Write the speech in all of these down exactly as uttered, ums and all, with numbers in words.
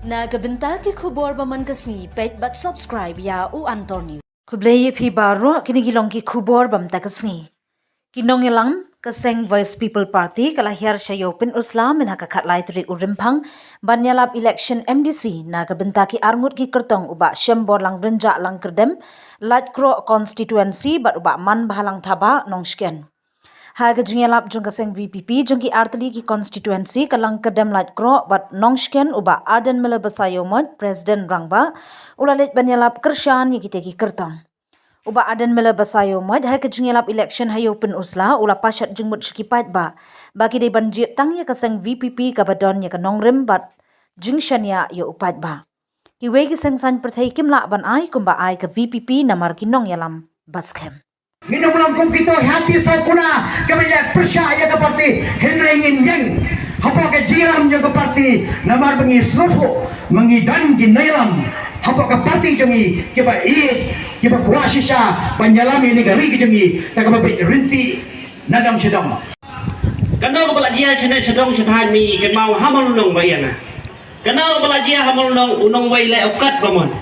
Na ka bynta ki khubor ba man ka sngi, peit bad subscribe ïa U Antor News. Khublei ïa phi baroh, kine ki long ki khubor ba mynta ka sngi. Ki nongïalam ka seng Voice People Party ka la hiar sha Ïew Pynusla mynha ka khatlai tarik u Rymphang ban ïalap election M D C na ka bynta ki arngut ki kyrtong u Bah Shemborlang Rynjah Langkyrdem, Laitkroh constituency, bad u Bah Manbhalang Thabah, Nongshken. Ha ka jingïalap jong ka seng V P P jong ki artylli ki constituency, ka Langkyrdem, Laitkroh bad Nongshken, u Bah Ardent Miller Basaiawmoit, President Rangbah, u la leit ban ïalap kyrshan ïa kita ki kyrtong. U Bah Ardent Miller Basaiawmoit ha ka jingïalap election ha Ïew Pynusla u la pashat jingmut sha ki paidbah ba ki dei ban jied tang ïa ka seng V P P kaba don ïa ka nongrim bad jingshaniah ïa u paidbah. Kiwei ki seng saiñ pyrthei kim lah ban ai kumba ai ka V P P namar ki nongïalam ba skhem. Ngin ym long kum kito ha ki saw kuna kaba ïa pyrshah ïa ka party, hynrei ngin ïeng hapoh ka jingïalam jong ka party namar ba ngi sngewthuh ba ngi don ki nongïalam hapoh ka party jong ngi kiba ïeit, kiba kwah shisha ban ïalam ïa kane ka ri ka jong ngi da kaba bit ryntih na dong sha dong. Kano kaba la jia shane sha dong sha thaiñ, mi kynmaw ha Mawlynnong ba ïa nga. Kano kaba la jia ha Mawlynnong, u nongwei leh u kat ba mon.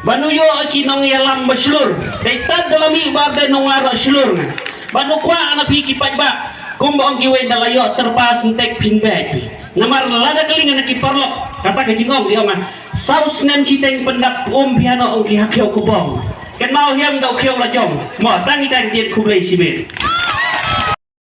Ba u ïoh ki nongïalam ba shlur. Dei tad da la mih ba dei nongwei ba shlur nga. Ba u kwah na phi ki paidbah. Kumba ong kiwei, da la ïoh tyrpa syntek phin beh phi. Namar lada ka liang na ki paralok, kata ka jingong ki ong nga. Saw snem shiteng pyndap um phi hano, ong ki, ha khiew ka bong. Kynmaw hiam da u khiew la jong. Mo tang ita ki dien, khublei shibun.